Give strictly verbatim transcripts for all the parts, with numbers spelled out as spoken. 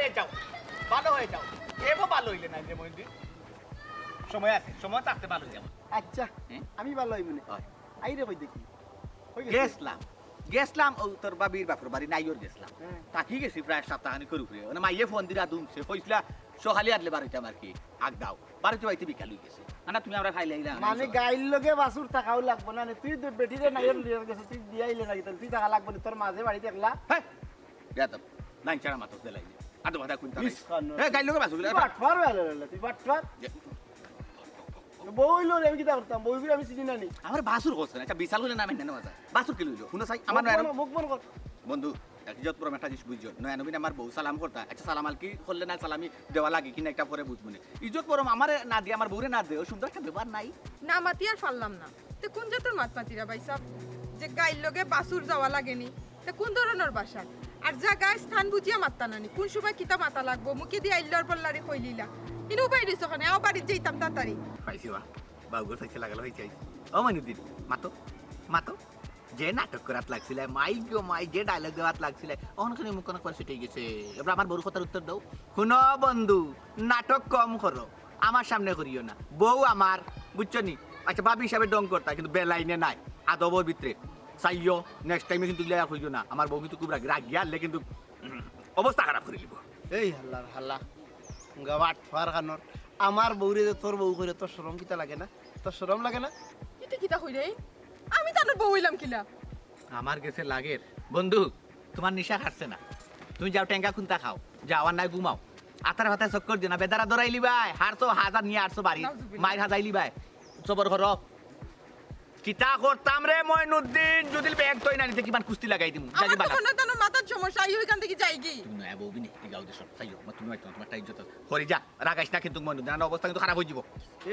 হয়ে যাও, ভালো হয়ে যাও। এমন ভালো হইলে না যে মইনুদ্দিন, সময় আছে, সময় থাকতে ভালো হয়ে যাও। আচ্ছা, হুম? আমি ভালো হইব না। হয়। আইরে কই দেখি। কই গেছিস? গেছলাম, গেছলাম, ও তোর বাবির বাপর বাড়ি নাইওর গেছলাম। হ্যাঁ। থাকি গেছি প্রায় সপ্তাহখানিকর উপরে। মানে মাইয়ে ফোন দিরা দুমছে, ফইসলা সকালে আনলে বারইতাম আর কি, আগ দাও। বারইতে বারইতে বিকাল হয়ে গেছে। না, না, তুমি আমরা খাইলে আইলা, মানে, আইসো। গাইর লগে বাসুর থাকাও লাগবো না, নে? তুই তো বেটিরে নাইওর লিয়ে গেছে, তুই দিয়া আইলে নাকি? তাহলে তুই থাকা লাগবো না, তোর মাঝে বাড়ি দেখলা। হ্যাঁ, বেয়াদব, নাইন চারা মাতস দেলাই। আদো বাদা কুনতা নাই। ইস, খান। এ, গাইর লগে বাসুর তুই গুলা। বাটপার বেলা বেলা, তুই বাটপার। যে বউ হইলো রে, আমি কিতা করতাম? বউ ফিরে আমি চিনি না নি। আমার বাসুর কস না, আচ্ছা, বিশাল হইলে না, আমি নেন বাজার। বাসুর কি লইলো? হুনো চাই, আমার মুখ নয় বন্ধ, মুখ বন্ধ কর। বন্ধু, এক ইজ্জত পরম একটা জিনিস বুঝছো। নয়া নবীন আমার বউ সালাম করতা। আচ্ছা, সালাম আলকি করলে না, সালামি দেওয়া লাগে কিনা একটা পরে বুঝবো নে। ইজ্জত পরম আমারে না দিয়ে, আমার বউরে না দে, ও সুন্দর একটা ব্যবহার নাই। না মাতি আর পারলাম না। তে কোন জাতর মাত মাতিরা ভাই সাব? যে গাইর লগে বাসুর যাওয়া লাগেনি, তে কোন ধরনর বাসা? আর জাগা স্থান বুঝিয়া মাততা নানি, কোন সময় কিতা মাতা লাগবো, মুখে দিয়ে আইল্লার পল্লারে কইলিলা। ইনো বাইরে সখানে, আও বাড়িত যাইতাম তাড়াতাড়ি। পাইছি বা, বাউগর পাইছে লাগালো হইছে আইছে। ও মইনুদ্দিন, মাতো, মাতো। যে নাটক করাত লাগছিলে, মাই গো মাই, যে ডায়লগ দেওয়াত লাগছিলে, অখন খালি মুখ কানা করে ছুটে গেছে। এবার আমার বউর কথার উত্তর দাও। হুনো বন্ধু, নাটক কম করো, আমার সামনে করিও না। বউ আমার, বুঝছো নি? আচ্ছা, ভাবি হিসাবে ডং করতা, কিন্তু বেলাইনে নাই, আদবর ভিতরে। চাইও, নেক্সট টাইমে কিন্তু ইলা করিও না। আমার বউ কিন্তু খুব রাগি, রাগি আনলে কিন্তু, উম, অবস্থা খারাপ করে দিব। এই হাল্লার হাল্লা, গাওয়াট ফার খানোর, আমার বউরে যে তোর বউ করে, তোর শরম কিতা লাগে না? তোর শরম লাগে না? ইটা কিতা কইরে? আমি তানর বউ হইলাম কিলা? আমার গেছে লাগের। বন্ধু, তোমার নিশা খাটছে না। তুমি যাও, টেঙ্গা খুন্তা খাও, যাও, আর নাই ঘুমাও। আতার ফাতায় চক্কর দিও না, বেদারা দৌড়াইলি ভাই, হারছো হাজার নিয়ে আটশো বাড়ি, নাউজুবিল্লাহ। মাইর হাজাইলি ভাই, সবর করো। কিতা করতাম রে মইনুদ্দিন, যদি ব্যাগ তৈ না নিতে কিমান কুস্তি লাগাই দিমু। আমার জাগি তো বালা। মনে হয় তানর মাথার সমস্যা, আই ওইখান থেকে যাই কি? তুমি নয়া বউ বিনে, এই গাও দেশো, চাইও, মা তুমি হয়তো তোমার টাইট জুতা। হরি যা, রাগাইস না কিন্তু মইনুদ্দিন, আর অবস্থা কিন্তু খারাপ হয়ে যাব।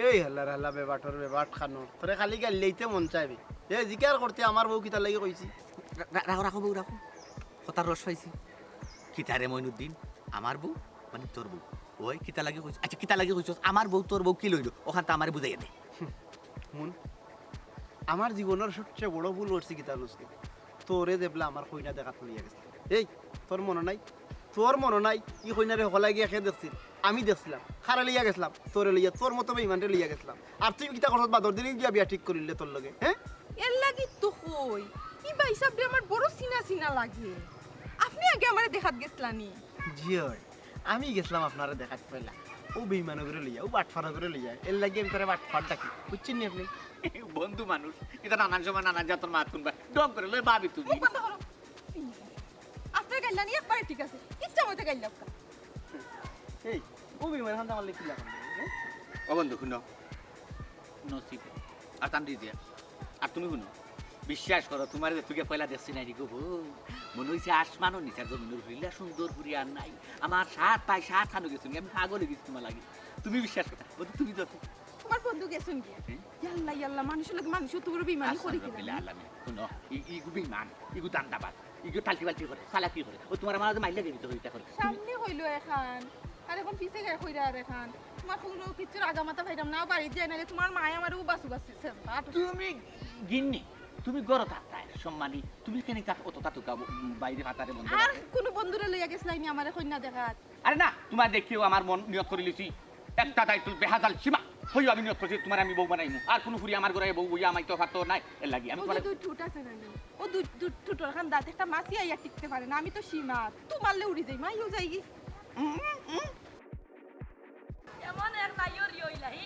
এই হাল্লার হাল্লা বেবাটর বেবাট খানো, তোরে খালি গাইল্লাইতে মন চাইবে। এ জিকার করতে আমার বউ কিতার লাগি কইছি? রা-, রা-, রাখো, রাখো বউ, রাখো। কথার রস পাইছি। কিতা রে মইনুদ্দিন, আমার বউ, মানে তোর বউ। ওই কিতা লাগি কইছ? আচ্ছা, কিতা লাগি কইছস? আমার বউ, তোর বউ কি লইল? ওখান তো আমারে বুঝাইয়া দে। হুন, আমার জীবনর সবচেয়ে বড় ভুল করছি কিতা জানোস নি? তোরে যেবলা আমার কইনা দেখাত লইয়া গেছে। এই, তোর মনো নাই? তোর মনো নাই? ই কইনারে হকলায় গিয়া কে দেখছিল? আমি দেখছিলাম। কারে লইয়া গেছিলাম? তোরে লইয়া, তোর মতো বেইমানরে লইয়া গেছিলাম। আর তুই কিতা করছত? বাদর দিনই গিয়া বিয়া ঠিক করিলে তোর লগে, হ্যাঁ? এর লাগি তো কই, ই ভাই সাবরে আমার বড় চিনা চিনা লাগে। আপনে আগে আমারে দেখাত গেছলা নি? জি অয়, আমি গেছিলাম আপনারে দেখাত পয়লা। ও বেইমান অগুরে লইয়া, ও বাটপার অগুরে লইয়া, এর লাগি আমি তারে বাটপার ডাকি, বুঝছইন নি আপনে? বন্ধু মানুষ, ইতা নানান সময় নানান জাতর মাত হুনবা, ঢং করে লয় ভাবি তুমি। মুখ বন্ধ করো। আপনার গাইল্লানি একবারে ঠিক আছে, ইচ্ছা মতো গাইল্লাও। এই, ও বেইমান খান আমার লেখি লাগান, হ্যাঁ? ও বন্ধু, হুনো। নসিব। আর তান দিয়ে দিয়া। আর তুমি হুনো। বিশ্বাস করো, তোমার যে তুই পয়লা দেখছি না রে গো বউ। মনে হইছে আসমানও নিচে আর জমিনের উপরে ইলা সুন্দর করি আর নাই। আমার সাত পায়ে সাত খানো গেছে, আমি পাগল হয়ে গেছি তোমার লাগি। তুমি বিশ্বাস করো, বন্ধু, তুমি যত। তোমার বন্ধু গেছইন গিয়া। হুম? ইয়াল্লা, ইয়াল্লা, মানুষের লগে মানুষ অত বড় বেইমানি করি কিলা? আস্তাগফিরুল্লাহ, আল্লাহ, হুনো, ই-, ইগু বেইমান, ইগু দান্দাবাজ, ইগু টালটি বালটি করে, চালাকি করে। ও তোমার আমার মাঝে মাইলা গেলি তো ইটা করে। সামনে কইলো এখান, আর এখন পিছে গিয়া কইরা আর এখান। তোমার কোনো কিচ্ছুর আগা মাথা পাইতাম না, বাড়িত যাই না রে, তোমার মায়ে আমার উবাস উবাস দিছে। তুমি গিন্নি, তুমি ঘরো থাকতায়, সম্মানী, তুমি কেন তা-, অত তাতুকা ব-, বাইরে ফাতারে বন্ধ আর রাখো? কোনো বন্ধুরে লইয়া গেছলায় নি আমারে কইনা দেখাত? আরে না, তোমার দেখিও আমার মন নিয়ত করি লিছি, একটা দায়িত্ব বেহাজাল সীমা। হইও আমি নিয়ত করছি, তোমার আমি বউ বানাইমু। আর কোনো ফুরি আমার ঘরে বউ বইয়া আমাই তো ফারতো নাই, এর লাগি আমি ও তোমার যে দুই ঠুট আছে না নি? ও দুই, দুই ঠুটর খান দাঁত একটা মাছি আইয়া টিকতে পারে না, আমি তো সীমা। তুমারলে উড়ি যাই, মাইও যাইগি। উম, উম। এমন এক নাইর ইয়ে ইলাহি,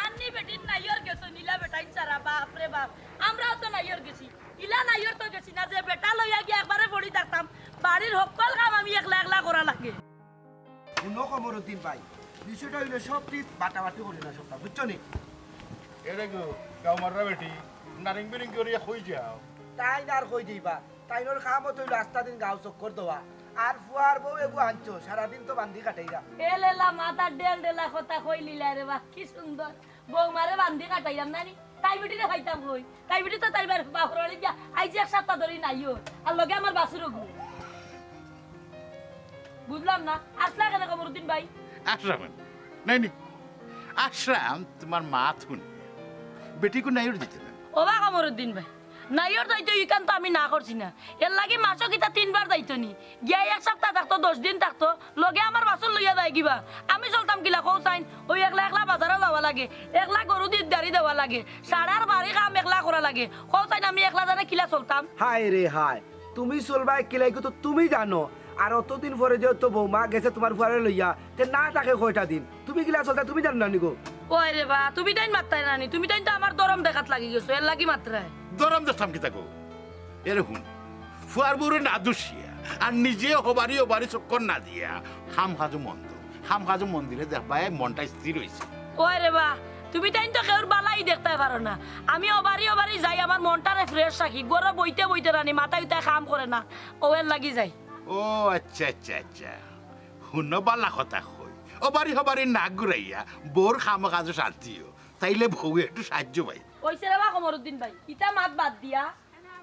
আন্নি বেটির নাইর গেছো নীলা বেটাইন সারা, বাপ রে বাপ। আমরাও তো নাইর গেছি। ইলা নাইর তো গেছি না, যে বেটা লইয়া গিয়া একবারে পড়ি থাকতাম। বাড়ির হক্কল কাম আমি একলা একলা করা লাগে। হুনো কমরুদ্দিন ভাই, বিষয়টা হইলো সব ঠিক বাটাবাটি করি না সবটা, বুঝছো নি? এরে গো, গাঁও মাররা বেটি, নারিং বিরিং করিয়া কই যাও? তাইন আর কই যাইবা? তাইনর কাম তো হইলো আস্তা দিন গাঁও চক্কর দেওয়া। আর ফুয়ার বউ এগু আনছো, সারাদিন তো বান্দি কাটাইরা। এ লেলা, মাথার ডেল ডেলা কথা কইলিলা রে বা, কি সুন্দর। বউ মারে বান্দি কাটাইলাম না নি? তাই বেটিরে পাইতাম কই? তাই বেটি তো তাই বার-, বাপর বাড়ি গিয়া আইজ এক সপ্তাহ ধরি নাইও। আর লগে আমার বাছুরও গু। বুঝলাম না, আসলা কেনে কমরুদ্দিন ভাই? আসলাম না। নাই নি। আসলাম তোমার মাত হুনি। বেটি কো নাইর দিতে না। ও বা কমরুদ্দিন ভাই, নাইওর যাইতো, ইখান তো আমি না করছি না। এরলাগি মাসো কিতা তিনবার যাইতো নি? গিয়া এক সপ্তাহ থাকতো, দশ দিন থাকতো, লগে আমার বাছুর লইয়া যায়গি বা। আমি চলতাম কিলা কও চাইন? অউ একলা একলা বাজারো যাওয়া লাগে, একলা গরু দিদারি দেওয়া লাগে, সারার বাড়ি কাম একলা করা লাগে। কও চাইন আমি একলা জানে কিলা চলতাম? হায় রে হায়, তুমি চলবায় কিলাইগু তো তুমি জানো। আর অতদিন পরে যে তো বৌমা গেছে তুমার ফুয়ারে লইয়া, তে না থাকে কয়টা দিন, তুমি কিলা চলতায় তুমি জানো না নি গো? ওই রে বা, তুমি তাইন মাতরায় না নি, তুমি তাইন তো আমার দরম দেখাত লাগি গেছো, এরলাগি মাতরায়। দরম দেখতাম কিতা গো? এরে হুন, ফুয়ার বউরে না দুষিয়া আর নিজে হবারি হবারি চক্কর না দিয়া কাম কাজো মন দেও। কাম কাজো মন দিলে দেখবায় মনটা স্থির অইছে। ওই রে বা, তুমি তাইন তো কেউর বালাই দেখতায় পারো না। আমি হবারি হবারি যাই, আমার মনটারে fresh রাখি। ঘরো বইতে বইতে রানি মাথায় উতায় কাম করে না, অউ এরলাগি যাই। ও আচ্ছা, আচ্ছা, আচ্ছা। হুনো, বালা কথা কই, হবারি হবারি নাক ঘুরাইয়া বউর কামো কাজো শান্তি অয়, তাইলে বউয়ে একটু সাহায্য পাইবো। অইছে রে বা কমরুদ্দিন ভাই, ইতা মাত বাদ দিয়া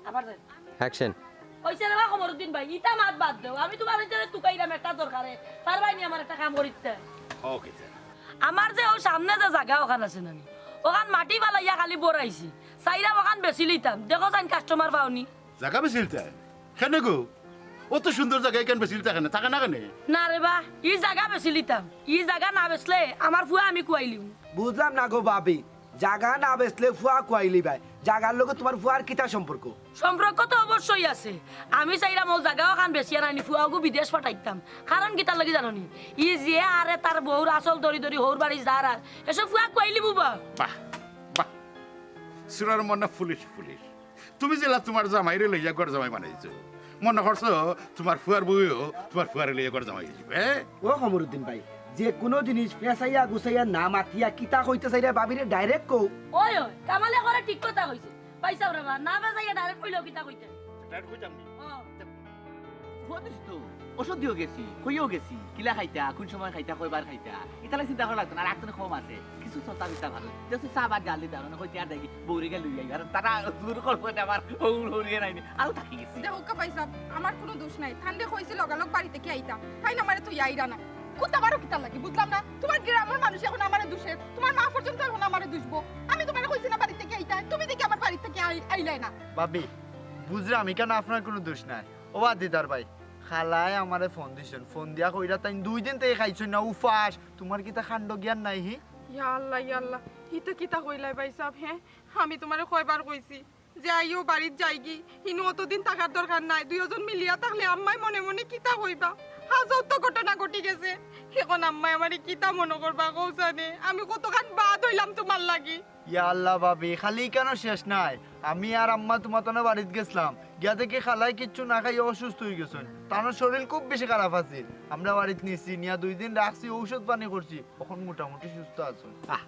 আবার যাই। অ্যাকশন। অইছে রে বা কমরুদ্দিন ভাই, ইতা মাত বাদ দেও। আমি তুমার ভিতরে তুকাইরাম একটা দরকারে, পারবায় নি আমার একটা কাম করিতে? Okay sir. আমার যে অউ সামনে যে জাগা অখান আছে না নি, অখান মাটি ফালাইয়া খালি বড়াইছি, চাইরাম অখান বেচিলিতাম। দেখো চাইন কাস্টমার পাও নি। জাগা বেচিলিতায়? কেনে গো? অত সুন্দর জাগা ইখান বেচিলিতায় কেনে? থাকে না কেনে? না রে বা, ই জাগা বেচিলিতাম। ই জাগা না বেচলে আমার ফুয়া আমি কুয়াইলিমু। বুঝলাম না গো ভাবি, জাগা না বেচলে ফুয়া কুয়াইলিবায়? জাগার লগে তুমার ফুয়ার কিতা সম্পর্ক? সম্পর্ক তো অবশ্যই আছে। আমি চাইরাম অউ জাগা অখান বেচিয়া নানি ফুয়াগু বিদেশ পাঠাইতাম। কারণ কিতার লাগি জানো নি? ই যে আরে তার বউর আচল ধরি ধরি হউর বাড়ি যার আর, এসব ফুয়া কুয়াইলিবু বা। বাহ, বাহ, সুরার মনে ফুলিশ ফুলিশ। তুমি যেলা তুমার জামাইরে লইয়া ঘর জামাই বানাইছো, মনে করছো তুমার ফুয়ার বউয়েও তুমার ফুয়ারে লইয়া ঘর জামাই অইযিবো, হ্যাঁ? ও কমরুদ্দিন ভাই, যে কুনু জিনিস পেঁচাইয়া গুছাইয়া না মাতিয়া কিতা কইতা চাইরায় ভাবিরে direct কও। ওই, ওই, কামালে করে ঠিক কথা কইছে। পাইছাও রে বা, না পেঁচাইয়া direct কইলেও কিতা কইতে? Direct কইতাম নি? ও। কইছি তো, ওষুধ দিও গেছি, কইও গেছি, কিলা খাইতা, কুন সময় খাইতা, কয়বার খাইতা, ইতালে চিন্তা করা লাগতো না, আর একজনে কম আছে। কিছু চলতা ফিরতা ভালা। দেখছি চা বাদ জাল দিতা, মানে কইতে আর দেখি বউরে গেল লইয়া আইবা। আর তারা জোর করবো এটা আমার হৌর হৌরিয়ে নাইনি। আরো থাকি গেছি। দেখো কা ভাইসাব, আমার কুনু দোষ নাই। তানরে কইছি লগালগ বাড়ি থাকি আইতা। তাইন আমারে থইয়া আইরা না। কুত্তা মারো কিতার লাগি? বুঝলাম না। তুমার গ্রামর মানুষ অখন আমারে দুষের। তুমার মা পর্যন্ত অখন আমারে দুষবো। আমি তুমারে কইছি না বাড়ি থাকি আইতা। তুমি দেখি আমার বাড়ি থাকি আই-, আইলায় না। ভাবি, বুঝলাম ইখান আপনার কুনু দোষ নাই। ও বাদ দিদার ভাই, খালায় আমারে ফোন দিছইন। ফোন দিয়া কইরা তাইন দুই দিন থাকি খাইছইন না, উপাস। তুমার কিতা কাণ্ড জ্ঞান নাই হি? ইয়া আল্লাহ, ইয়া আল্লাহ, ইতা কিতা কইলায় ভাইসাব, হে? আমি তুমারে কয়বার কইছি যে আইও বাড়িত যাইগি, হিনো অতদিন থাকার দরকার নাই, দুইওজন মিলিয়া থাকলে আম্মায় মনে মনে কিতা কইবা? আজব তো ঘটনা ঘটি গেছে, অখন আম্মায় আমারে কিতা মনো করবা কও চাইন? আমি কতখান বাদ অইলাম তুমার লাগি। ইয়া আল্লাহ ভাবি, খালি ইখানও শেষ নাই, আমি আর আম্মা তুমার তানর বাড়িত গেছলাম, গিয়া দেখি খালায় কিচ্ছু না খাইয়া অসুস্থ অইগেছইন, তানর শরীর খুব বেশি খারাপ আছিল, আমরা বাড়িত নিছি, নিয়া দুই দিন রাখছি, ঔষধ পানি করছি, অখন মোটামুটি সুস্থ আছইন। আহ,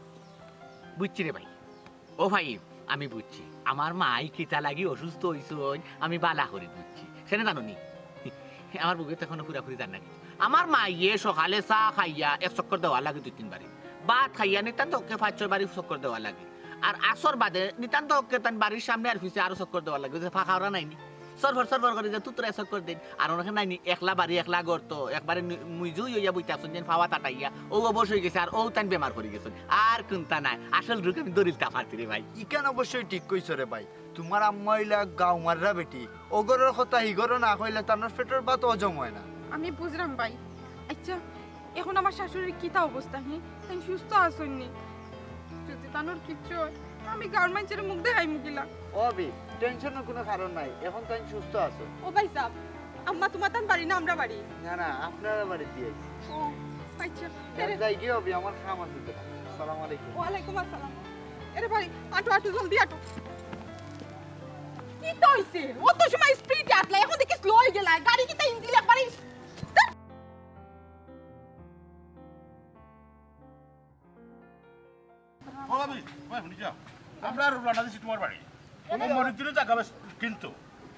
বুঝছি রে ভাই। ও ভাই, আমি বুঝছি। আমার মাই কিতা লাগি অসুস্থ অইছইন, আমি বালা করি বুঝছি। কেনে জানো নি? আমার বউয়ে তো অখনো পুরাপুরি জানে না। আমার মায়ে সকালে চা খাইয়া এক চক্কর দেওয়া লাগে দুই তিন বাড়ি। ভাত খাইয়া নিতান্ত হককে পাঁচ ছয় বাড়ি চক্কর দেওয়া লাগে। আর আছর বাদে নিতান্ত হককে তান বাড়ির সামনে আর পিছে আরো চক্কর দেওয়া লাগে। অউ যে ফাঁকা ওরা নাইনি। সরফর সরফর করি যে তুতরা চক্কর দেইন। আর অনেকে নাইনি একলা বাড়ি একলা ঘর তো একবারে নি-, মুইজুই অইয়া বইতা আছইন যেন ফাওয়া তাটাইয়া। অউ অবশ অইগেছে আর অউ তাইন বেমার করি গেছইন। আর কুন্তা নাই। আসল রোগ আমি ধরিলতা পারছি রে ভাই। ইখান অবশ্যই ঠিক কইছো রে ভাই। তুমার আম্মা অইলা গাঁও মাররা বেটি। অউ ঘরর কথা হি ঘরো না কইলে তানর পেটর ভাত হজম অয় না। আমি বুঝরাম ভাই। আইচ্ছা, অখন আমার শাশুড়ির কিতা অবস্থা, হি? তাইন সুস্থ আছইন নি? যদি তানর কিচ্ছু অয়, আমি গাঁওর মাইনষরে মুখ দেখাইমু কিলা? ও ভাবি, টেনশনর কুনু কারণ নাই, অখন তাইন সুস্থ আছইন। ও ভাইসাব, আম্মা তুমার তান বাড়ি না আমরার বাড়ি? না, না, আপনারার বাড়ি দিয়া আইছি। ও, আইচ্ছা। যাই গি ভাবি, আমার কাম আছে তো। আসসালামু আলাইকুম। ওয়ালাইকুম আসসালাম। এরে ভাই, আটো, আটো, জলদি আটো। কিতা অইছে? অত সময় স্পিডে আটলা, অখন দেখি স্লো অইগেলা। গাড়ি কিতা ইঞ্জিন একবারে ও ভাবি, ভাই, হুনি যাও। আমরা আর রওনা দিছি তুমার বাড়ি। ও মনিরুদ্দিনে জাগা বেচ-, কিনতো।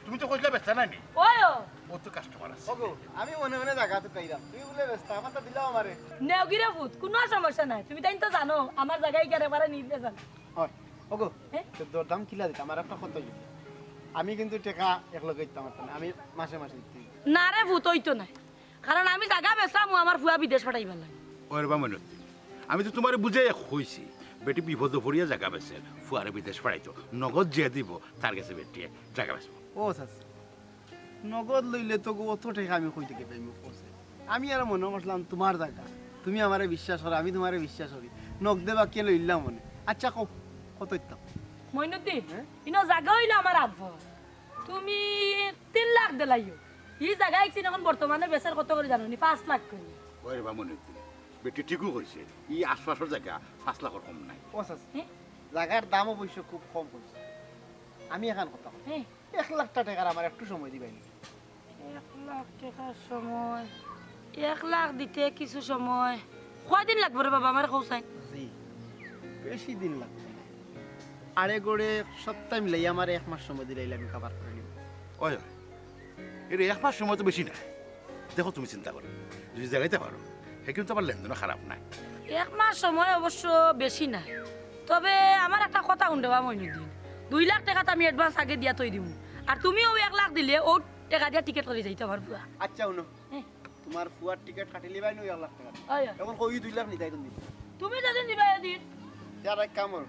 তুমি তো কইছলা বেচতা নায় নি? ওই ও। ও তো কাস্টমার আছে। ওগো, আমি মনে মনে জাগা তো পাইলাম। তুমি বুলে বেচতা, আমারটা দিলাও আমারে। নেওগিরে ফুত, কুনু সমস্যা নাই। তুমি তাইন তো জানো, আমার জাগা ইখান একবারে নিজ বেচান। হয়। ওগো, হে? তো দরদাম কিলা দিতাম? আর একটা কথা অইলো। আমি কিন্তু টেকা একলগে দিতাম পারতাম না। আমি মাসে মাসে দিতাম। না রে ফুত, অইতো নায়। কারণ আমি জাগা বেচরাম, ও আমার ফুয়া বিদেশ পাঠাইবার লাগি। ওরে বা মনিরুদ্দিন, আমি তো তুমারে বুঝাইয়া কইছি, বেটি বিপদো পড়িয়া জাগা বেচের, ফুয়ারে বিদেশ পাঠাইতো, নগদ যে দিবো, তার গেছে বেটিয়ে জাগা বেচবো। ও চাচা, নগদ লইলে তো গো অত টেকা আমি কই থাকি পাইমু কওছে? আমি আর মনো করছিলাম তুমার জাগা, তুমি আমারে বিশ্বাস করো, আমি তুমারে বিশ্বাস করি, নগদে বাকিয়ে লইলাম মনে। আচ্ছা কও, কত দিতাম? মইনুদ্দিন, হ্যাঁ? ইনো জাগা অইলো আমার আব্বার। তুমি তিন লাখ দিলাইও। ই জাগা একদিন এখন বর্তমানে বেচের কত করি জানো নি? পাঁচ লাখ করি। ওরে বা মইনুদ্দিন, বেটি ঠিকউ কইছে, ই আশপাশর জাগা পাঁচ লাখর কম নাই। ও চাচা, হ্যাঁ? জাগার দাম অবশ্য খুব কম কইছে। আমি এখান কথা কই। হ্যাঁ। এক লাখ টেকার আমার একটু সময় দিবাই নি? এক লাখ টেকার সময়, এক লাখ দিতে কিছু সময়। কয়দিন লাগবো রে বাবা, আমারে কও চাইন? জি, বেশি দিন লাগতো না। আরে গড়ে সপ্তাহ মিলাই আমারে এক মাস সময় দিলাইলে আমি কাবার করি নিমু। ওই, ওই, এরে এক মাস সময় তো বেশি না। দেখো তুমি চিন্তা করো, যদি জাগাইতে পারো, হে কিন্তু আমার লেনদেনও খারাপ নাই। এক মাস সময় অবশ্য বেশি নাই, তবে আমার একটা কথা হুন রে বা মইনুদ্দিন, দুই লাখ টেকা তো আমি advance আগে দিয়া থই দিমু, আর তুমি অউ এক লাখ দিলে অউ টেকা দিয়া টিকিট করি যাইতাম আমার ফুয়া। আচ্ছা হুনো, হ্যাঁ। তুমার ফুয়ার টিকিট কাটিলিবায় নু এক লাখ টেকা। ওই, ওই। এখন কই দুই লাখ নিতায় তুমি? তুমি যদি নিবায় দিন। ইয়ার এক কাম করো,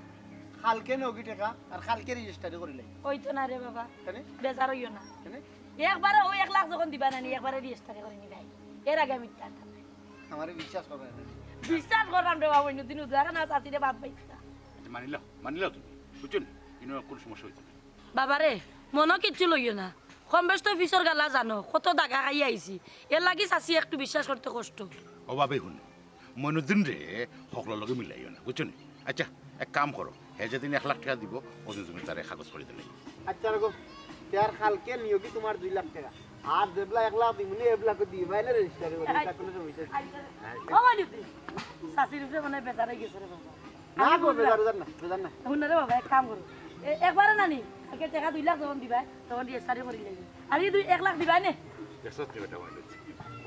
কালকে নেওগি টেকা আর কালকে রেজিস্টারি করিলাই। ওই তো না রে বাবা। কেনে? বেজার অইও না। কেনে? একবারে অউ এক লাখ যখন দিবা না নি, একবারে রেজিস্টারি করি নিবায়। এর আগে আমি দিতাম না। আমারে বিশ্বাস করো না। বিশ্বাস করলাম রে বাবা, অইন্য দিন উদ্ধার না চাচিরে বাদ পাইছ না। আচ্ছা, মানিলাও, মানিলাও তুমি, বুঝছো নি? ইনো কোনো সমস্যা অইতো না। বাবারে, মনো কিচ্ছু লইও না। কম বেশ তো ফিছর গালা জানো, কত দাগা খাইয়া আইছি। এর লাগি চাচি একটু বিশ্বাস করতে কষ্ট। ও বাবা, হুনো, মইনুদ্দিনরে হকলর লগে মিলাইও না, বুঝছো নি? আচ্ছা, এক কাম করো, হে যেদিন এক লাখ টেকা দিবো, ওদিন তুমি তারে কাগজ করি দিলে। আচ্ছা রাখো, তে আর কালকে নিওগি তুমার দুই লাখ টেকা। আর যেবলা এক লাখ দিমু নি, এবলা করি দিবায় না রেজিস্টারি করি, ইটা কোনো সমস্যা নাই। ও মালিক, চাচির উপরে মনে হয় বেজার অই গেছে রে বাবা। না গো, বেজার, বেজার না, বেজার না। হুনো রে বাবা, এক কাম করো। এ, একবারে না নি, কালকে টেকা দুই লাখ যখন দিবায়, তখন রেজিস্টারি করি লইবে। আর ই দুই, এক লাখ দিবায় নে। দেখছস নি বেটা, মাইনুদ্দিন?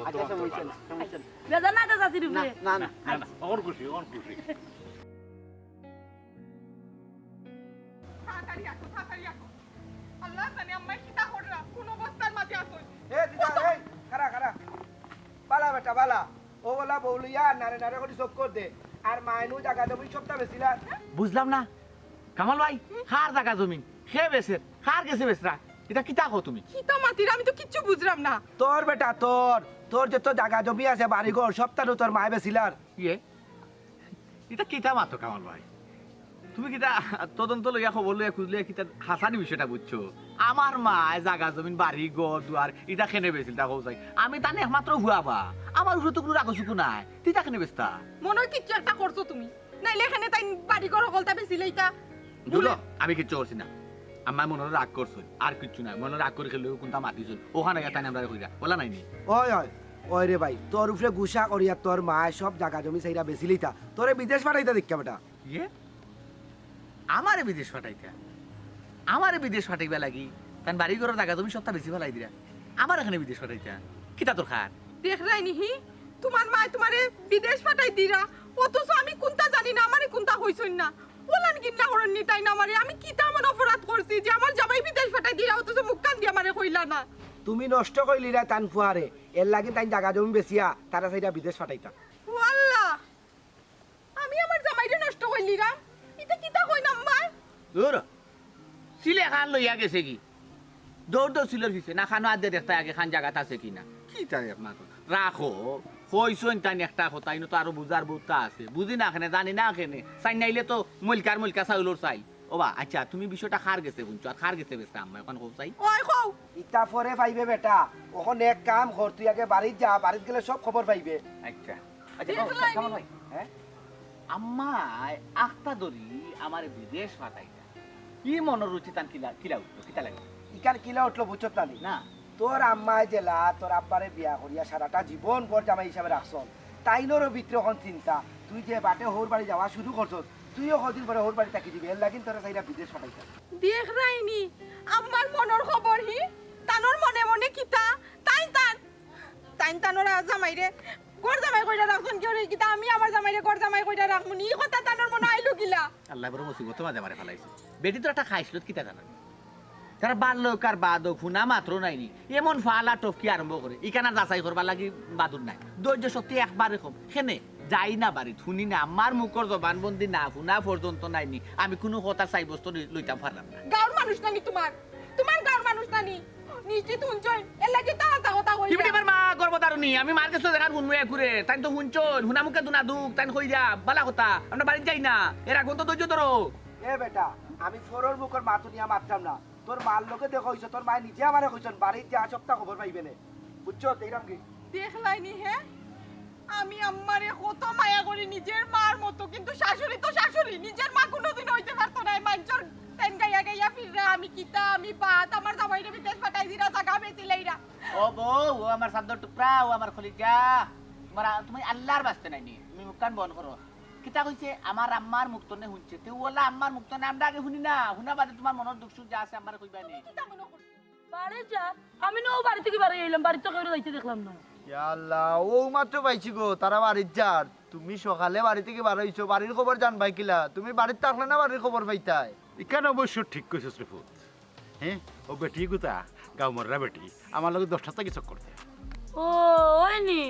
আচ্ছা, সমস্যা নাই, সমস্যা নাই। বেজার না তো চাচির উপরে? না, না, না। না, না, অখন খুশি, অখন খুশি। তাড়াতাড়ি আসো, তাড়াতাড়ি আসো। আল্লাহ জানে আম্মায় কিতা কররা, কোন অবস্থার মাঝে আছইন। এ দিদা, এই, খাড়া, খাড়া। বালা বেটা, বালা। অউ বলা বউ লইয়া নাড়ে নাড়ে করি চক্কর দে। আর মাইনু জাগা জমি সবটা বেচিলা। বুঝলাম না। কামাল ভাই, কার জাগা জমিন? কে বেচের? কার গেছে বেচরা? ইটা কিতা কও তুমি? কিতা মাতির? আমি তো কিচ্ছু বুঝলাম না। তোর বেটা, তোর। তোর যত জাগা জমি আছে, বাড়ি ঘর, সবটা তো তোর মায়ে বেচিলার। ইয়ে? ইটা কিতা মাতো কামাল ভাই? তুমি কিতা তদন্ত লইয়া, খবর লইয়া, খুঁজ লইয়া কিতা হাছানি বিষয়টা বুঝছো? আমার মায় জাগা জমিন, বাড়ি ঘর দুয়ার, ইটা কেনে বেচিল, তা কও চাই। আমি তান একমাত্র ফুয়া বা, আমার উপরে তো কুনু রাগ অসুখ নাই, তে ইটা কেনে বেচতা? মনো হয় কিচ্ছু একটা করছো তুমি, নাইলে কেনে তাইন বাড়ি ঘর হকলতা বেচিলাইতা? দুলো, আমি কিচ্ছু করছি না। আম্মায় মনো হয় রাগ করছইন, আর কিচ্ছু নায়। মনো হয় রাগ করি খেললে কুনতা মাতিছইন, অখান গিয়া তাইন আমরারে কইরা, অলা নায় নি? ওই, ওই, ওই রে ভাই, তোর উপরে গুসা করিয়া তোর মায় সব জাগা জমি চাইরা বেচিলিতা, তোরে বিদেশ পাঠাইতা দেখিয়া বেটা। ইয়ে? আমারে বিদেশ পাঠাইতা? আমারে বিদেশ পাঠাইবার লাগি তান বাড়ি ঘরর জাগা জমি সবটা বেচি ফালাই দিরা, আমারে কেনে বিদেশ পাঠাইতা? কিতা দরকার? দেখরায়নি হি, তুমার মায় তুমারে বিদেশ পাঠাই দিরা, অথচ আমি কুনতা জানি না, আমারে কুনতা কইছইন না। অলান ঘিন্না করইন নি তাইন আমারে? আমি কিতা এমন অপরাধ করছি যে আমার জামাই বিদেশ পাঠাই দিরা, অথচ মুখখান দি আমারে কইলা না? তুমি নষ্ট করিলিরায় তান ফুয়ারে, এরলাগি তাইন জাগা জমি বেচিয়া তারা চাইরা বিদেশ পাঠাইতা। ও আল্লাহ, আমি আমার জামাইরে নষ্ট করিলিরাম? ইতা কিতা কইন আম্মায়? দুরো, ছিলে খান লইয়া গেছেগি। দৌড় দৌড় ছিলর পিছে, না খানো আদে দেখতায় আগে খান জাগাত আছে কিনা। কিতা এক মাত? রাখো, কইছইন তাইন একটা কথা, ইনো তো আরো বুঝার বউততা আছে। বুঝি না কেনে, জানি না কেনে। চাইন নাইলে তো মইলকার মইলকা চাউলর চাইল। ও বা, আচ্ছা, তুমি বিষয়টা কার গেছে হুনছো, আর কার গেছে বেচতা আম্মায়, অখান কও চাই? ওই কও। ইতা পরে পাইবে বেটা, অখন এক কাম কর, তুই আগে বাড়িত যা, বাড়িত গেলে সব খবর পাইবে। আচ্ছা। আচ্ছা, দেখলায়নি? কামাল ভাই, হ্যাঁ? আম্মায় আখতা ধরি আমারে বিদেশ পাঠাইতা। ই মনর রুচি তান কিলা, কিলা উঠলো, কিতা লাগে? ইখান কিলা উঠলো বুঝছত না নি? না। তোর আম্মায় যেলা তোর আব্বারে বিয়া করিয়া সারাটা জীবন ঘর জামাই হিসাবে রাখছইন, তাইনরও ভিতরে অখন চিন্তা, তুই যে বাটে হউর বাড়ি যাওয়া শুরু করছস, তুইও কদিন পরে হউর বাড়ি থাকি দিবে, এরলাগি তোরে চাইরা বিদেশ পাঠাইতা। দেখরায়নি, আম্মার মনর খবর হি, তানর মনে মনে কিতা, তাইন তান তাইন তানর জামাইরে ঘর জামাই কইরা রাখছইন কেউরে, কিতা আমি আমার জামাইরে ঘর জামাই কইরা রাখমু নি? ই কথা তানর মনো আইলো কিলা? আল্লায় বড় মুসিবতর মাঝে আমারে ফালাইছে। বেটি তো একটা খাইছলত কিতা জানো নি? তারা বাল্য কার বাদক হুনা মাত্র নাই নি। এমন ফালা টপকি আরম্ভ করে। ইখান আর যাচাই করবার লাগি বাদুর নাই। ধৈর্য শক্তি একবারে কম। কেনে? যাই না বাড়িত, হুনি না, আমার মুখর জবানবন্দি না হুনা পর্যন্ত নাইনি, আমি কুনু কথার সাব্যস্ত লই-, লইতাম পারলাম না। গাঁওর মানুষ নানি তুমার? তুমার গাঁওর মানুষ নানি? নিশ্চিত হুনছইন, এরলাগি তো হাছা কথা কইরা। টিপটিপর মা গর্ভধারণী, আমি মার গেছে যেখান হুনমু একুরে, তাইন তো হুনছইন, হুনা মুখে দুনা দুখ, তাইন কইরা, বালা কথা, আমরা বাড়িত যাই না, এর আগুন তো ধৈর্য ধরো। এ বেটা, আমি ফরর মুখর মাত হুনিয়া মাততাম না, তোর মার লগে দেখা অইছে, তোর মায়ে নিজে আমারে কইছইন, বাড়িত যা সবটা খবর পাইবে নে, বুঝছো? দেখলাম কি? দেখলায়নি হে? আমি আম্মারে কত মায়া করি, নিজের মার মতো, কিন্তু শাশুড়ি তো শাশুড়ি, নিজের মা কোনোদিন অইতে পারতো নায়। মাইনষর তাইন গাইয়া গাইয়া ফিররা, আমি কিতা, আমি বাদ, আমার জামাইরে বিদেশ পাঠাই দিরা, জাগা বেচিলাইরা। ও বউ, ও আমার চান্দর টুকরা, ও আমার কলিজা, তুমার, তুমি আল্লার বাস্তে নাইনি, তুমি মুখখান বন্ধ করো। কিতা কইছে? আমার আম্মার মুখ তনে হুনছে, তে ওলা আম্মার মুখ তনে আমরা আগে হুনি না, হুনা বাদে তুমার মনর দুখ সুখ যা আছে আমারে কইবায়নি। কিতা মনে করছো? বাড়িত যার, আমি নু বাড়ি থাকি বারই আইলাম, বাড়িত তো কেউরে যাইতে দেখলাম না। ইয়া আল্লাহ, অউ মাত্র পাইছি গো, তারা বাড়িত যার। তুমি সকালে বাড়ি থাকি বারইছো, বাড়ির খবর জানবায় কিলা? তুমি বাড়িত থাকলে না বাড়ির খবর পাইতায়। ইখান অবশ্য ঠিক কইছস রে পুত। হে, অউ বেটি গুতা, গাঁওমরা বেটি, আমার লগে দশটা থাকি চক্কর দে। ও, অয়নি?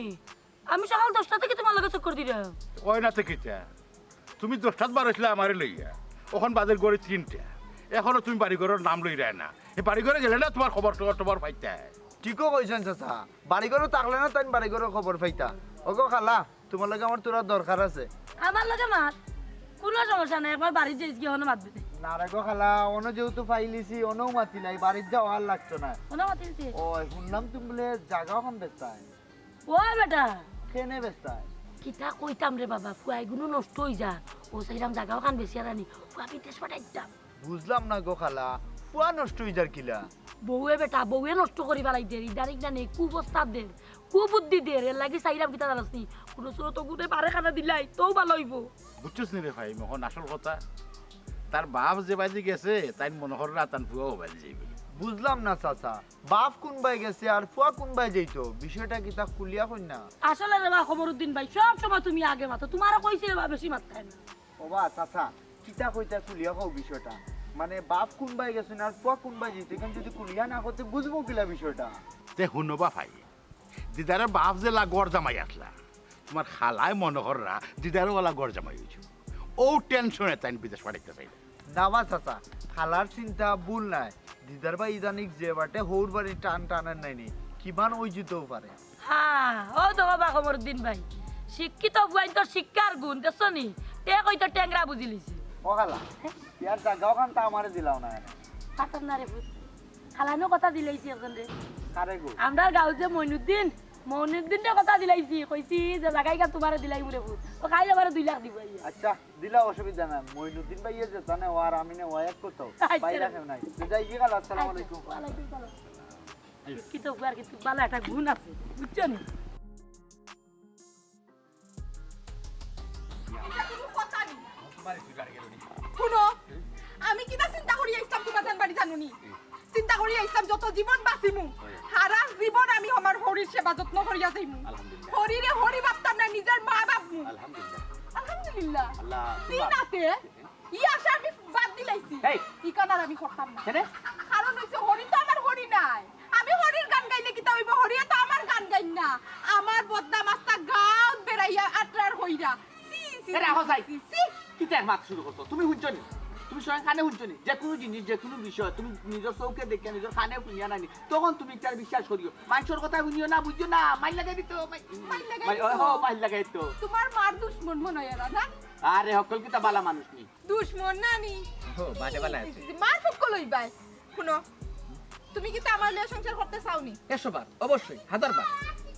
আমি সকাল দশটা থাকি তুমার লগে চক্কর দিরাম। অয় না তে কিতা? তুমি দশটাত বারইছলায় আমারে লইয়া, অখন বাজের ঘড়িত তিনটা, অখনো তুমি বাড়িঘরর নাম লইরায় না। হে বাড়িঘরো গেলে না তুমার খবর টবর টবর পাইতায়। ঠিকউ কইছইন চাচা, বাড়িঘরো থাকলে না তাইন বাড়িঘরর খবর পাইতা। ওগো খালা, তুমার লগে আমার থুড়া দরকার আছে। আমার লগে মাত, কুনু সমস্যা নাই, একবার বাড়িত যাইস গিয়া অনো মাতবে। না রে গো খালা, অনো যেহেতু পাইলিছি, অনউ মাতিলাই, বাড়িত যাওয়া আর লাগতো না। অনো মাতিলিছি? ওই, হুনলাম তুমি বুলে জাগা অখান বেচতায়। ও বেটা। কেনে বেচতায়? কিতা কইতাম রে বাবা, ফুয়া ইগুনু নষ্ট অইযার। অউ চাইরাম জাগা অখান বেচিয়া রানি, ফুয়া বিদেশ পাঠাইতাম। বুঝলাম না গো খালা, ফুয়া নষ্ট অইযার কিলা? বউয়ে বেটা, বউয়ে নষ্ট করি ফালাইদের, ইদানিং না নে, কুপ্রস্তাব দের, কুবুদ্ধি দের, এরলাগি চাইরাম কিতা জানস নি? কুনু সুরত অগুরে বারে খানা দিলাই, তেউ ভালা অইবো। বুঝছস নি রে ভাই, অখন আসল কথা, তার বাপ যে বায়দি গেছে, তাইন মনে কররা তান ফুয়াও বায়দি যাইবো। বুঝলাম না চাচা, বাপ কুনবায় গেছে আর ফুয়া কুনবায় যাইতো, বিষয়টা কিতা খুলিয়া কইন না। আসলে রে বা কমরুদ্দিন ভাই, সব সময় তুমি আগে মাতো, তুমারে কইছি রে বা বেশি মাততায় না। ও বা চাচা, কিতা কইতায় খুলিয়া কও বিষয়টা, মানে বাপ কুনবায় গেছে না আর ফুয়া কুনবায় যাইতো, ইখান যদি খুলিয়া না কও তে বুঝমু কিলা বিষয়টা। তে হুনো বা ভাই, দিদারর বাপ যেলা ঘর জামাই আছলা, তুমার খালায় মনে কররা দিদারও অলা ঘর জামাই অইছে। অউ টেনশনে তাইন বিদেশ পাঠাইতা চাইরা। না বা চাচা, খালার চিন্তা ভুল নায়। দিদার ভাই ইদানিং যে বাটে হউর বাড়ির টান টানের নায়নি, কিমান অইযিতেও পারে। হ্যাঁ, অউ তো বা কমরুদ্দিন ভাই, শিক্ষিত ফুয়াইন্তর শিক্ষার গুণ, দেখছো নি? তে কইতো টেংরা বুঝিলিছে। ও খালা, ইয়ার জাগা অখান তো আমারে দিলাও না কেনে? পারতাম না রে পুত। খালানো কথা দিলাইছি একজনরে। কারে গো? আমরার গাঁওর যে মইনুদ্দিন, মইনুদ্দিনরে কথা দিলাইছি, কইছি যে জাগা ইখান তুমারে দিলাইমু রে পুত। অউ কাইল আমারে দুই লাখ দিবো আইয়া। আচ্ছা, দিলাও, অসুবিধা নাই। মইনুদ্দিন ভাইয়ে যেতা নেওয়ার আমি নেওয়া এক কথা। আচ্ছা। বাইরে কেউ নাই। তো যাই গি খালা, আসসালামু আলাইকুম। ওয়ালাইকুম সালাম। শিক্ষিত ফুয়ার কিন্তু ভালা একটা গুণ আছে, বুঝছো নি? ইটা কুনু কথা নি। হুনো, আমি কিতা চিন্তা করি আইছলাম তুমার জান বাড়ি জানো নি? চিন্তা করি আইছলাম যত জীবন বাঁচিমু, হারা জীবন আমি আমার হরির সেবা যত্ন করিয়া যাইমু। আলহামদুলিল্লাহ। হরিরে হরি ভাবতাম না, নিজর মা ভাবমু। আলহামদুলিল্লাহ। আলহামদুলিল্লাহ। আল্লাহ, জি তুমার নাতে, ই আশা আমি বাদ দিলাইছি। এই। ইখান আর আমি করতাম না। কেনে? কারণ অইছে হরি তো আমার হরি নায়। আমি হরির গান গাইলে কিতা অইবো? হরিয়ে তো আমার গান গাইন না। আমার বদনাম আস্তা গাঁওত বেড়াইয়া আটরার কইরা। ছি, ছি, এ রাখো ছি, চাই। ছি, ছি। কিতা এক মাত শুরু করছো? তুমি হুনছো নি? তুমি স্বয়ং কানে হুনছো নি? যেকুনু জিনিস, যেকুনু বিষয় তুমি নিজর চউখে দেখিয়া, নিজর কানে হুনিয়া নায়নি, তখন তুমি ইতারে বিশ্বাস করিও। মাইনষর কথা হুনিও না, বুঝিও না, মাইর লাগাই দিতো, মাইর, মাইর লাগাই মাইর, দিতো। ও, মাইর লাগাই দিতো। তুমার মার দুশমন মনো অয় এরা, না? আরে, হক্কল কিতা ভালা মানুষ নি। দুশমন নানি। ও, বাদে বালা আছে। মার ফুক্কল অইবায়। হুনো, তুমি কিতা আমার লইয়া সংসার করতে চাও নি? একশো বার, অবশ্যই, হাজার বার।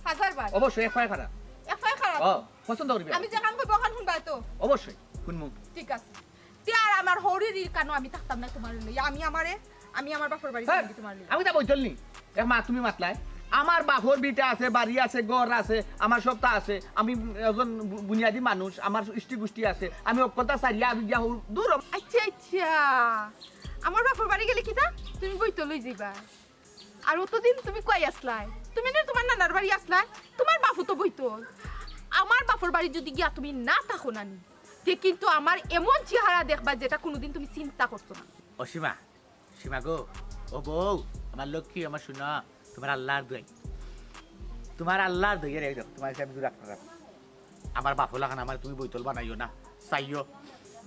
হাজার বার? অবশ্যই, এক পায়ে খাড়া। এক পায়ে খাড়া? ও, পছন্দ করিবে। আমি যেখান কইবো, অখান হুনবায় তো? অবশ্যই, হুনমু। ঠিক আছে। তে আর আমার হরির কানো আমি থাকতাম না তুমার লইয়া। আমি আমারে আমি আমার বাপর বাড়ি হ্যাঁ, যাইমু তুমার লগে। আমি তা বইতল নি। এক মা, তুমি মাতলায়। আমার বাপর ভিটা আছে, বাড়ি আছে, ঘর আছে, আমার সবতা আছে। আমি একজন বু-, বুনিয়াদি মানুষ, আমার ইষ্টি গুষ্টি আছে। আমি অকলতা সারিয়া আমি গিয়া হউ, দূর হ। আচ্ছা, আচ্ছা। আমার বাপর বাড়ি গেলে কিতা? তুমি বইতল অই যাইবায়। আর অতদিন তুমি কই আছলায়? তুমি না তুমার নানার বাড়ি আছলায়? তুমার বাপও তো বইতল। আমার বাপর বাড়ি যদি গিয়া তুমি না থাকো নানি, তে কিন্তু আমার এমন চেহারা দেখবায় যেটা কুনুদিন তুমি চিন্তা করছো না। অসীমা, সীমা গো, ও বউ, আমার লক্ষ্মী, আমার সোনা, তুমার আল্লার দোয়াই। তুমার আল্লার দোয়াই রে, দেখো, তুমার কাছে আমি জুরা করাম। আমার বাফর লাখান আমারে তুমি বৈতল বানাইও না, চাইও।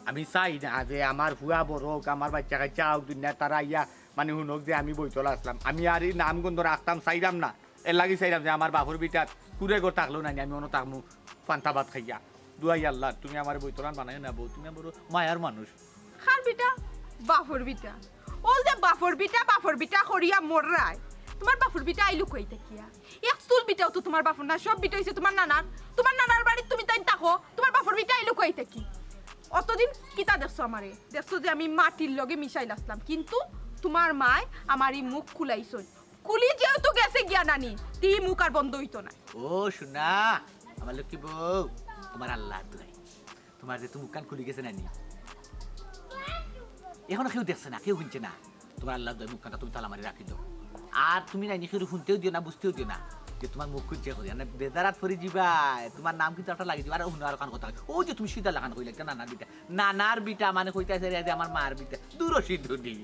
আমি চাই না যে আমার ফুয়া বড় অউক, আমার বাইচ্চা কাইচ্চা অউক, দুনিয়ার তারা আইয়া মানে হুনউক যে আমি বৈতল আছলাম। আমি আর ই নাম গন্ধ রাখতাম চাইরাম না। এরলাগি চাইরাম যে আমার বাফর ভিটাত কুড়ে ঘর থাকলেও নানি, আমি অনো থাকমু পান্তা ভাত খাইয়া। দুয়াই আল্লার, তুমি আমারে বৈতলান বানাইও না বউ, তুমি বড় মায়ার মানুষ। কার ভিটা? বাফর ভিটা। অউ যে বাফর ভিটা, বাফর ভিটা করিয়া মররায়, তুমার বাফর ভিটা আইলো কই থাকিয়া? এক চুল ভিটাও তো তুমার বাফর না, সব ভিটা অইছে তুমার নানার। তুমার নানার বাড়িত তুমি তাইন থাকো, তুমার বাফর ভিটা আইলো কই থাকি? অতদিন কিতা দেখছো আমারে? দেখছো যে আমি মাটির লগে মিশাইল আছলাম, কিন্তু তুমার মায় আমার ই মুখ খুলাইছইন। খুলি যেহেতু গেছে গিয়া নানি, তে ই মুখ আর বন্ধ অইতো নায়। ও সোনা, আমার লক্ষ্মী বউ, তুমার আল্লার দুয়াই। তুমার যে মুখখান খুলি গেছে নানি, অখনো কেউ দেখছে না, কেউ হুনছে না। তুমার আল্লার দুয়াই, মুখখানটা তুমি তালা মারি রাখি দেও। আর তুমি নানি কেউরে হুনতেও দিও না, বুঝতেও দিও না যে তুমার মুখ খুলছে করি। মানে বেজারাত পড়ি যিবায়, তুমার নাম কিন্তু একটা লাগি যিবো। আর হুনো আর অখান কথা, অউ যে তুমি সিধা লাখান কইলা, একটা নানার ভিটা, নানার ভিটা মানে কইতাছে রে যে আমার মার ভিটা, দূর অসি দুনি।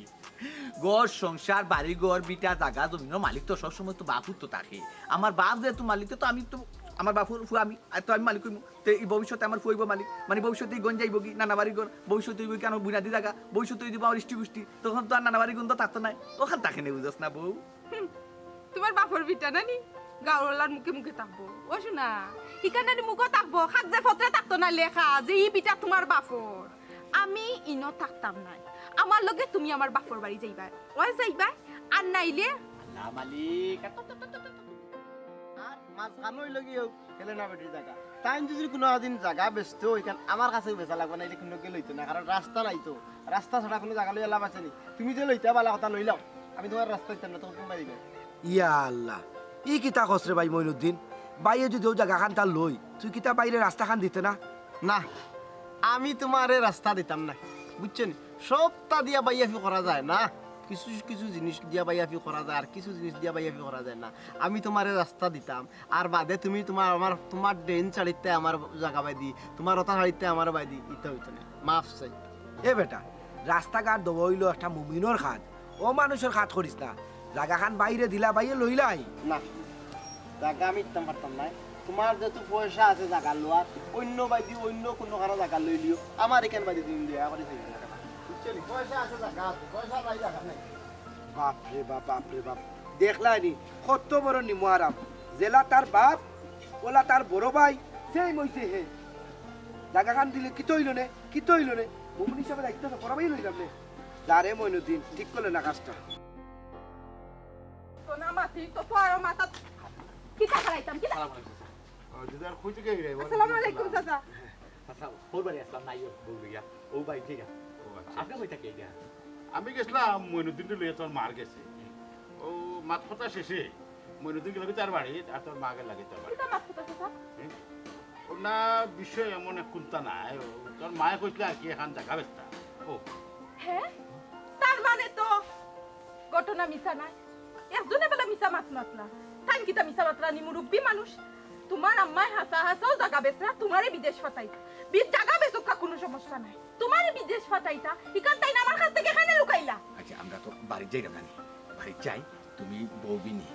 ঘর সংসার, বাড়ি ঘর, ভিটা, জাগা জমিনর মালিক তো সব সময় তো বাফ তো থাকে। আমার বাফ যেহেতু মালিক, তো আমি তো, আমার বাফর ফুয়া আমি, আর তো আমি মালিক অইমু। তে ই ভবিষ্যতে আমার ফুয়া অইবো মালিক, মানে ভবিষ্যতে ই গঞ্জ যাইবো কি, নানা বাড়ি ঘর, ভবিষ্যতে অইবো কি আমার বুনাদি জাগা, ভবিষ্যতে অইবো আমার ইষ্টি গুষ্টি, তখন তো আর নানা বাড়ি গন্ধ থাকতো নায়, অখান থাকে নে, বুঝছ না বউ? হুম, তুমার বাফর ভিটা নানি, গাউরওয়ালার মুখে মুখে থাকবো। ও সোনা, ইখান নানি মুখো থাকবো, কাগজে পত্রে থাকতো না লেখা যে ই ভিটা তুমার বাফর। আমি ইনো থাকতাম নায়, আমার লগে তুমি আমার বাফর বাড়ি যাইবায়, অয় যাইবায়, আর নাইলে আল্লা মালিক। আর মাঝখানো অইলো গিয়া হেলেনা বেটির জাগা। তাইন যদি কুনুদিন জাগা বেচতো, ইখান আমার কাছেও বেচা লাগবো না, ইটা কুনুগিয়ে লইতো না, কারণ রাস্তা নাই তো, রাস্তা ছাড়া কুনু জাগা লইয়া লাভ আছে নি? তুমি যে লইতা ভালা কথা লইলাও, আমি তুমার রাস্তা দিতাম না, তখন তুমি দিবে। ইয়া আল্লা, ই কিতা কস রে ভাই মইনুদ্দিন? ভাইয়ে যদি অউ জাগাখান তার লই, তুই কিতা ভাইরে রাস্তাখান দিতে না? না, আমি তুমারে রাস্তা দিতাম না, বুঝছো নি? সবতা দিয়া ভাইয়াফি করা যায় না, কিছু কিছু জিনিস দিয়া ভাইয়াফি করা যায়, আর কিছু জিনিস দিয়া ভাইয়াফি করা যায় না। আমি তুমারে রাস্তা দিতাম, আর বাদে তুমি তুমার, আমার, তুমার ড্রেন ছাড়িতে আমার জাগা বায়দি, তুমার অতা ছাড়িতে আমার বায়দি, ইতা অইতো না। মাফ চাই। এ বেটা, রাস্তাঘাট দেওয়া অইলো একটা মুমিনর কাজ, অমানুষর কাজ করিস না। জাগাখান ভাইরে দিলা, ভাইয়ে লইলাই। না, জাগা আমি দিতাম পারতাম নায়। তুমার যেহেতু পয়সা আছে জাগা লওয়ার, অইন্য বায়দি অইন্য কুনুখানো জাগা লইলিও, আমার ইখান বায়দি তুমি দয়া করি চাইবে না। বুঝছো নি? পয়সা আছে, জাগা আছে, পয়সা নাই, জাগা নাই। বাপ রে বাপ, বাপ রে বাপ, দেখলায় নি কত বড় নিমকহারাম। যেলা তার বাপ, অলা তার বড় ভাই, same অইছে হে। জাগাখান দিলে কিতা অইলো নে, কিতা অইলো নে? মুমিন হিসাবে দায়িত্ব তো করাবাই লইলাম নে। যা রে মইনুদ্দিন, ঠিক করলে না কাজটা। তো না মাতি, তো তো আরো মাথা কিতা খারাইতাম, কিতা? সালাম আলাইকুম, স্যার। ও, দিদার খুঁজে কে রে? আসসালামু আলাইকুম, চাচা। আচ্ছা, ওর বাড়ি আসলাম, নাই ওর বউ লইয়া। ও ভাই, ঠিক আছে। ও, আচ্ছা। আপনি কই থাকি এটা? আমি গেছিলাম মইনুদ্দিনরে লইয়া, তোর মার গেছে। ও মাত কথা শেষে মইনুদ্দিন গেল কি তার বাড়ি, আর তোর মা গেল কি তোর বাড়ি। কিতা মাত কথা, চাচা? হুম? ও না, বিষয় এমন এক কুন্তা নাই। ও, তোর মায়ে কইছিল আর কি, এখান জাগা বেচতা। ও। হ্যাঁ? তার মানে তো ঘটনা মিছা নায়। একজনে বেলা মিছা মাত মাতলা। তাইন কিতা মিছা মাতরা নি, মুরব্বি মানুষ? তুমার আম্মায় হাছা হাছাউ জাগা বেচরা, তুমারে বিদেশ ফাটাই। বি-, জাগা বেচুক্কা, কুনু সমস্যা নাই। তুমারে বিদেশ ফাটাইতা, ইখান তাইন আমার কাছ থাকি কেনে লুকাইলা? আচ্ছা, আমরা তো বাড়িত যাইরাম নানি। বাড়িত যাই, তুমি বউ বিনি।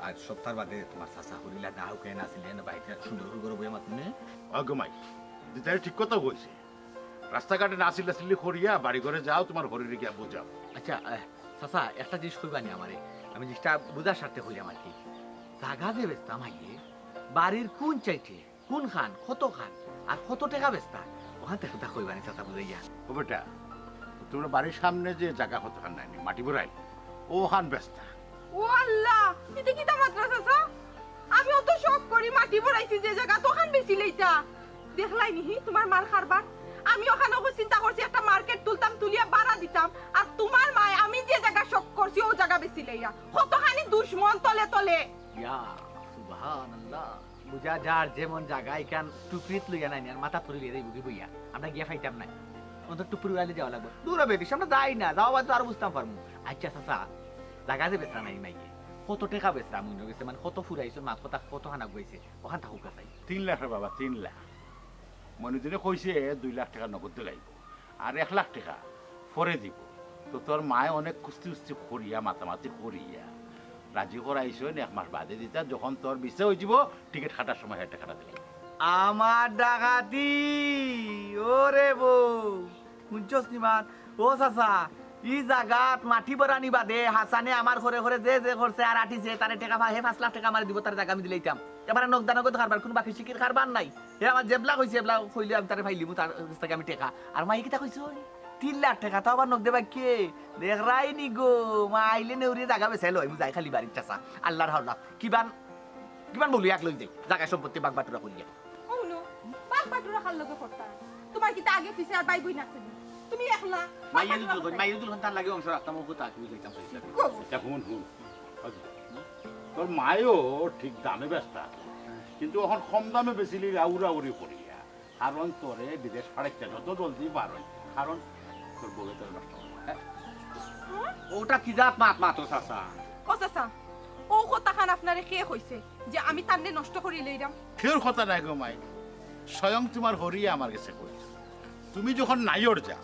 আর সপ্তাহ বাদে তুমার চাচা হরিলা না হোক, না আসিলে না বাড়িতে সুন্দর করে বইয়া মাতুনে। অগো মাই, দিদারে ঠিক কথা কইছে। রাস্তাঘাটে না চিল্লাচিল্লি করিয়া বাড়ি ঘরে যাও, তুমার হরিরে গিয়া বুঝাও। আচ্ছা, আহ, চাচা, একটা জিনিস কইবা নি আমারে? আমি জিনিসটা বুঝার স্বার্থে কইলাম আর কি। জাগা যে বেচতাম আইয়ে, বাড়ির কুন সাইডে, কুনখান, কতখান, আর কত টেকা বেচতা, অখান থাকি কইবা নি চাচা বুঝাইয়া। ও বেটা, তুমার বাড়ির সামনে যে জাগা কতখান নাই নি, মাটি ভরাই, অখান বেচতা। ও আল্লাহ, ইতা কিতা মাতরা চাচা? আমি অত শখ করি মাটি ভরাইছি যে জাগা, অখান বেচিলাইতা। দেখলায় নি হি, তুমার মার কারবার। আমি অখানো চিন্তা করছি একটা মার্কেট তুলতাম, তুলিয়া ভাড়া দিতাম। আর তুমার মায় আমি যে জাগা শখ করছি, অউ জাগা বেচিলাইরা। কতখানি দুশমন তলে তলে। ইয়া, সুবহানাল্লাহ। বুঝা যার যেমন জাগা, ইখান টুকরিত লইয়া নাই নি, আর মাথাত করি লইয়া যাইবো কি বইয়া? আমরা গিয়া পাইতাম নায়। অন্তত টুকরি উড়াইলে যাওয়া লাগবো। দূর হবে, বেশি আমরা যাই না, যাওয়া বাদে তো আরো বুঝতাম পারমু। আচ্ছা চাচা, জাগা যে বেচরা নাই মাইকে, কত টেকা বেচরা মইনর গেছে, মানে কত ফুরাইছো, মাত কথা কত খানা গইছে, অখান থাকুক চাই। তিন লাখ রে বাবা, তিন লাখ। মইনুদ্দিনে কইছে দুই লাখ টেকা নগদ দিলাইবো, আর এক লাখ টেকা পরে দিবো। তো তোর মায়ে অনেক কুস্তি উস্তি করিয়া, মাতামাতি করিয়া রাজি করাইছইন, এক মাস বাদে দিতা, যখন তোর ভিসা অইযিবো, টিকিট কাটার সময় হে টেকাটা দিলাইবো। আমার ডাকাতি, ওরে বউ, হুনছস নি মান? ও চাচা, ই জাগাত মাটি ভরানি বাদে হাসানে আমার ঘরে ঘরে যে যে করছে আর আটিছে, তারে টেকা পা-, হে পাঁচ লাখ টেকা আমারে দিবো, তারে জাগা আমি দিলাইতাম। এবারে নগদা নগদ কারবার, কুনু বাকি সিকির কারবার নাই। হে আমার যেবলা কইছে, এবলা কইলে আমি তারে পাইলিমু, তার গেছ থাকি আমি টেকা। আর মাই কিতা কইছে? তিন লাখ টেকা, তাও আবার নগদে বাক্যে। দেখরায় নি গো, মা আইলে নেউরিয়ে জাগা বেচাই লই, আমি যাই খালি বাড়ির চাচা। আল্লার হাওলা। কিবান, কিবান বলি এক লই যাই। জাগা সম্পত্তি বাগ বাটুরা করিয়া। হুনো, বাগ বাটুরা কার লগে করতা? তুমার কিতা আগে পিছে আর ভাই বইন আছে নি? তুমি একলা। বাগ মাইয়া বাটুরা দুলহন, করতা? মাইয়া দুলহন তার লাগি অংশ রাখতাম, ও কথা তুমি যাইতাম চাইছিলাম। কও। আচ্ছা, হুন, হুন। আচ্ছা, তোর মায়ও ঠিক দামে বেচতা, কিন্তু অখন কম দামে বেচিলি উড়াউড়ি করিয়া। কারণ তোরে বিদেশ পাঠাইতে যত জলদি পারইন, কারণ তোর বউয়ে তোরে নষ্ট করবো। হ্যাঁ? ওটা কি জাত মাত মাতো চাচা? ও চাচা, ও কথাখান আপনারে কে কইছে যে আমি তানরে নষ্ট করিলাইরাম? কেউর কথা নায় গো মাই, স্বয়ং তুমার হরিয়ে আমার গেছে কইছে। তুমি যখন নাইওর যাও,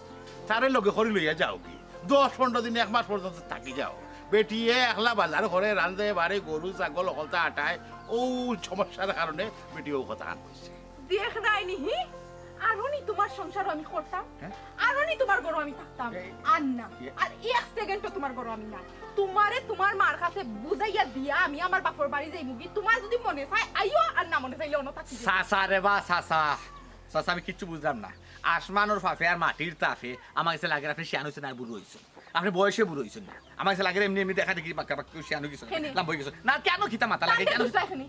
তারে লগে করি লইয়া যাওগি। দশ পনরো দিন, এক মাস পর্যন্ত থাকি যাও। বেটিয়ে একলা বাজার করে, রান্ধে বাড়ে, গরু ছাগল হকলতা আটায়, অউ সমস্যার কারণে বেটি অউ কথাখান কইছে। দেখরায় নি, হি? আরো নি তুমার সংসারও আমি করতাম, হ্যাঁ? আরো নি তুমার ঘরো আমি থাকতাম। এই আর না, ইয়ে। আর এক সেকেন্ডও তুমার ঘরো আমি নাই। তুমারে তুমার মার কাছে বুঝাইয়া দিয়া আমি আমার বাপর বাড়ি যাইমুগি। তুমার যুদি মনে চায় আইও, আর না মনে চাইলে অনো থাকি যাও। চাচা রে বা চাচা, চাচা, আমি কিচ্ছু বুঝলাম না। আসমানর ফাফে আর মাটির তাফে আমার গেছে লাগের আপনে শিয়ান অইছইন আর বুড়া অইছইন। আপনে বয়সে বুড়া অইছইন না। আমার গেছে লাগের এমনি এমনি দেখা দেখি পাক্কা পাক্কা শিয়ান অইগেছইন। কেনে? লাম্বা অইগেছইন। না, কেনে কিতা মাতা লাগে? তানরে কেনে? দুষরায় কেনে?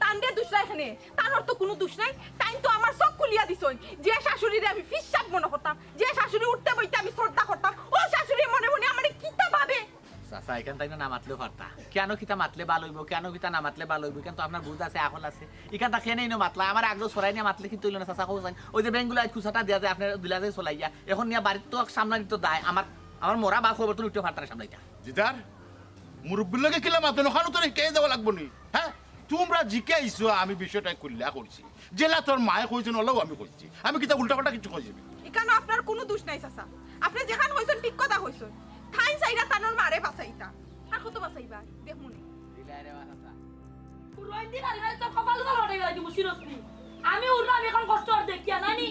তানরে দুষরায় কেনে? তানর তো কুনু দুষ নাই। তাইন তো আমার চউখ খুলিয়া দিছইন। যে শাশুড়িরে আমি ফিসাব মনো করতাম, যে শাশুড়ি উঠতে বইতে আমি শ্রদ্ধা করতাম, অউ শাশুড়ি মনে মনে আমারে কিতা ভাবে? চাচা, ইখান তাইন না মাতলেও পারতা। কেনে কিতা মাতলে ভালা অইবো, কেনে কিতা না মাতলে ভালা অইবো, ইখান তো আপনার বুঝ আছে, আকল আছে। ইখান তা কেনে ইনো মাতলা, আমার আগলো ছড়াই নিয়া মাতলে কিন্তু অইলো না, চাচা, কও চাইন। অউ যে বেঙ্গুলা আইজ কুচাটা দিয়া যায়, আপনার দিলা যায় চলাইয়া। অখন নিয়া বাড়ির তো সামলানি তো দায়, আমার, আমার মরা বাপ খবর তো উঠতে পারতা না সামলাইতা। দিদার, মুরব্বির লগে কিলা মাতো না, অখানো তোরে হিকাই দেওয়া লাগবো নি? হ্যাঁ? তুমরা জিকাইছো, আমি বিষয়টা খুলিয়া কইছি। যেলা তোর মায়ে কইছইন, অলাউ আমি কইছি। আমি কিতা উল্টাপাল্টা কিচ্ছু কইছি নি? ইখানো আপনার কুনু দুষ নাই, চাচা। আপনে যেখান কইছইন, ঠিক কথা কইছইন। তাইন চাইরা তানর মারে বাচাইতা। আর কত বাচাইবা? দেখমুনে। দিলাই রে বা চাচা। পুরো দিন আর এবারে তোর কপাল উপর উঠাই দিমু, সিরিয়াসলি। আমি উঠলাম, অখন কষ্ট আর দেখিয়া নানি।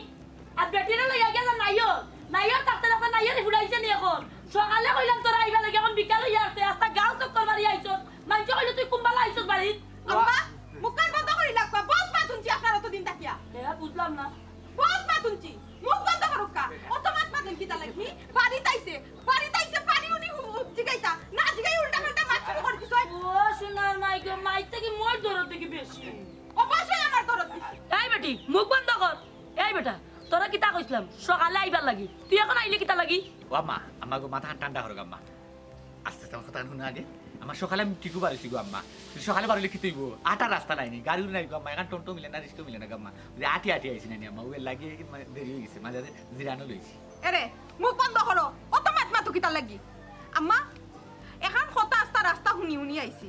আর বেটিরে লইয়া গেলা নাইওর। নাইওর থাকতে থাকতে নাইওরে ফুলাইছে নি অখন। সকালে কইলাম তোরা আইবার লাগি, অখন বিকাল অইয়া আছে। আস্তা গাঁও চক্কর মারি আইছস। মানষে কইলো তুই কুনবালা আইছস বাড়িত। আম্মা, মুখখান বন্ধ করি রাখবা। বউত মাত হুনছি আপনার অতদিন থাকিয়া। এ, বুঝলাম না। বউত মাত হুনছি। মুখ বন্ধ করুক্কা। অত মাত মাতইন কিতার লাগি? বাড়িত আইছে। বাড়িত আইছে, পানি উনি উ-, উ-, জিগাইতা। না জিগাই উল্টা পাল্টা মাত শুরু করি দিছইন। ও, সোনার মাই গো, মাইর থাকি মোর দরদ দেখি বেশি। অবশ্যই আমার দরদ বেশি। এই বেটি, মুখ বন্ধ কর। এই বেটা, তোরে কিতা কইছলাম সকালে আইবার লাগি, তুই অখন আইলে কিতার লাগি? ও আম্মা, আম্মা গো, মাথা ঠান্ডা করো আম্মা। আস্তে আস্তে আমার কথা হুনো আগে। আম্মা, সকালে আমি ঠিকউ বারইছি গো আম্মা। সকালে বারইলে কিতা অইবো? আটার রাস্তা নাই নি, গাড়িও নাই গো আম্মা, অখন টমটম মিলে না, রিক্সাও মিলে না গো আম্মা। অউ যে আটি আটি আইছি না নি আম্মা, অউর লাগি মানে দেরি অইগেছে, মাঝে জিরানও লইছি। এরে, মুখ বন্ধ করো, অত মাত মাতো কিতার লাগি? আম্মা, অখন কথা আস্তা রাস্তা হুনি হুনি আইছি।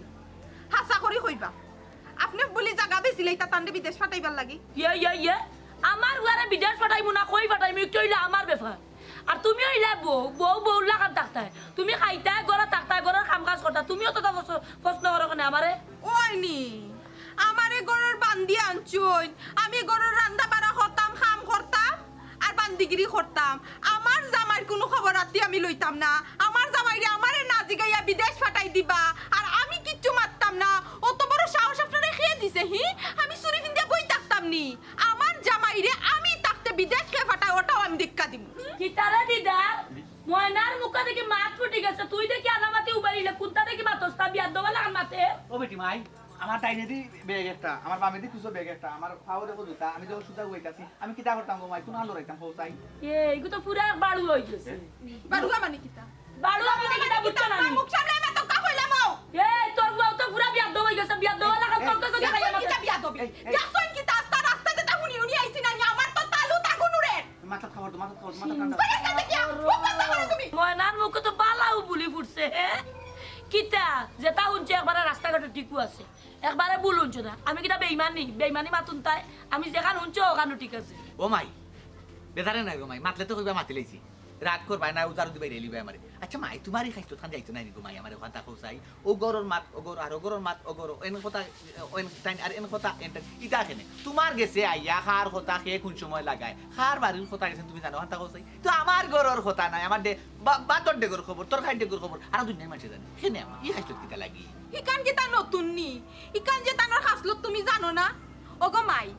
হাছা করি কইবা, আপনে বুলি জাগা বেচিলাইতা তানরে বিদেশ পাঠাইবার লাগি? ইয়ে, ইয়ে, ইয়ে, আমার ফুয়ারে বিদেশ পাঠাইমু না কই পাঠাইমু, ইটা অইলা আমার ব্যাপার। আর তুমি অইলা বউ, বউ বউর লাখান থাকতায়। তুমি খাইতায়, ঘরো থাকতায়, ঘরর কাম কাজ করতায়। তুমিও তো তা প্রশ্ন, প্রশ্ন করো কেনে আমারে? ওই নি, আমারে ঘরর বান্দি আনছইন, আমি ঘরর রান্দা বাড়া করতাম, কাম করতাম, আর বান্দিগিরি করতাম। আমার জামাইর কুনু খবর আতি আমি লইতাম না। আমার জামাইরে আমারে না জিগাইয়া বিদেশ পাঠাই দিবা, আর আমি কিচ্ছু মাততাম না। অত বড় সাহস আপনারে কে দিছে, হি? আমি চুরি ফিন্দিয়া বই থাকতাম নি? আমার জামাইরে আমি থাকতে বিদেশ কে পাঠায়, ওটাও আমি দেখিয়া দিমু। কিতারে দিদা? ময়নার মুখো দেখি মাত ফুটি গেছে, তুই দেখি আনামাতি উবাইলে, কুনটা দেখি মাতস না, বিয়ার দবালা মাতে? ও বেটি মাই, আমার ডাইনেদি ব্যাগ একটা, আমার বামেদি কুচো ব্যাগ একটা, আমার পাও দেখো জুতা, আমি যখন সুজা উবাইতাছি, আমি কিতা করতাম গো মাই, কুনখান লড়াইতাম কও চাই? এ, ইগু তো পুরা বাড়ুয়া অইগেছে। বাড়ুয়া মানে কিতা? বাড়ুয়া মানে কিতা বুঝছো না নি? মুখ সামলাই মাতো, কা কইলাম ও? এ, তোর বউ তো পুরা বিয়াদ্দব অইগেছে, বিয়াদ্দব লাগা তোর কাছে এই, দেখাইয়া এই, মাতে। কিতা বিয়াদ্দবি? এই, এই। দেখছইন কিতা আস্তা রাস্তা যেতা হুনি হুনি আইছি না নি, আমার তো তালু তাগুন উড়ে। মাথা খাবার তো, মাথা খাবার, মাথা ঠান্ডা। বাড়ি কাছে গিয়া, মুখ বন্ধ করো তুমি। ময়নার মুখো তো বালাউ বুলি ফুটছে, হে? কিতা? যেতা হুনছো একবারে রাস্তাঘাটো ঠিকউ আছে। একবারে ভুল হুনছো না। আমি কিতা বেইমান নি? বেইমানি মাতুন তাই? আমি যেখান হুনছি অখানউ ঠিক আছে। ও মাই, বেজারে নাই গো মাই, মাতলে তো কইবা মাতিলাইছি। রাগ করবায় না, উজারু দিবায় রেলিবায় আমারে। আচ্ছা মাই, তুমার ই খাইছত খান যাইতো নায় নি গো মাই, আমারে কথা কও চাই। ও ঘরর মাত, ও ঘর, আর ও ঘরর মাত, ও ঘর, এন কথা, ও এন তাইন, আর এন কথা, এন তাইন, ইতা কেনে? তুমার গেছে আইয়া কার কথা কে কুন সময় লাগায়, কার বাড়ির কথা গেছে তুমি জানো, কথা কও চাই। তো আমার ঘরর কথা নায়, আমার ডে-, বা-, বাতর ডেগর খবর, তরকারি ডেগর খবর, আর দুনিয়ার মানষে জানে। কেনে আমার ই খাইছত কিতা লাগি? ইখান কিতা নতুন নি? ইখান যে তানর খাসলত তুমি জানো না? ওগো মাই,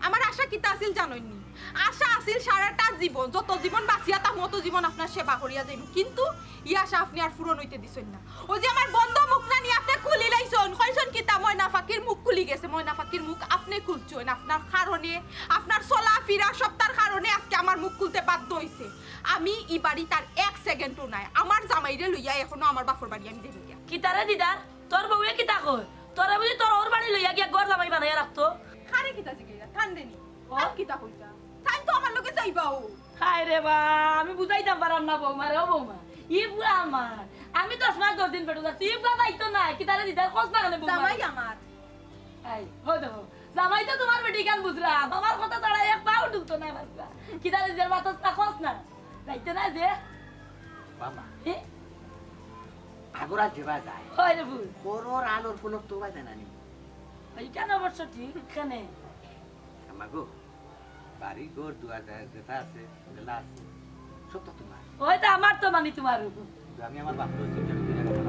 আমার আশা কিতা আছিল জানইন নি? আশা আছিল সারাটা জীবন, যত জীবন বাঁচিয়া থাকমু, অত জীবন আপনার সেবা করিয়া যাইমু। কিন্তু ই আশা আপনে আর পূরণ অইতে দিছইন না। ওই যে আমার বন্ধ মুখ না নি আপনে খুলিলাইছইন, কইছইন কিতা, ময়না পাখির মুখ খুলি গেছে, ময়না পাখির মুখ আপনে খুলছইন। আপনার কারণে, আপনার চলাফিরা সবতার কারণে আজকে আমার মুখ খুলতে বাধ্য অইছে। আমি ই বাড়িত আর এক সেকেন্ডও নাই। আমার জামাইরে লইয়া এখনো আমার বাপর বাড়ি আমি যাইমু গিয়া। কিতারে দিদার, তোর বউয়ে কিতা কয়? তোরে বুঝি তোর ওর বাড়ি লইয়া গিয়া ঘর জামাই বানাইয়া রাখতো? কারে কিতা জিগাইরা? তানরে নি? ও? তাইন কিতা কইতা? তাইন তো আমার লগে যাইবাউ। হায় রে বা, আমি বুঝাইতাম পারাম না বৌমারে, ও বৌমা। ই বুয়া আমার। আমি দশ মাস দশ দিন পেটো যাচ্ছি, ই বুয়া যাইতো না। কিতারে দিদার, কস না কেনে বৌমারে? জামাই আমার। এই, হো দেখো, জামাই তো তুমার বেটি গান বুঝরাম, আমার কথা ছাড়া এক পাও ঢুকতো না আমার বুয়া। কিতারে দিদার, মাতস না, কস না। যাইতো না যে? বাবা, এ? আগরা যেবা যায়। হয় রে বুঝ। করর আলোর কোনো তো বাজে না নি। এইখানে অবশ্য ঠিক, এখানে। আম্মা গো, বাড়ি ঘর দুয়ার যা-, যেটা আছে, যেটা আছে, সব তো তুমার। ওই তো আমার তো মানি তুমার। তো আমি আমার বাপরে চিন্তা করি না।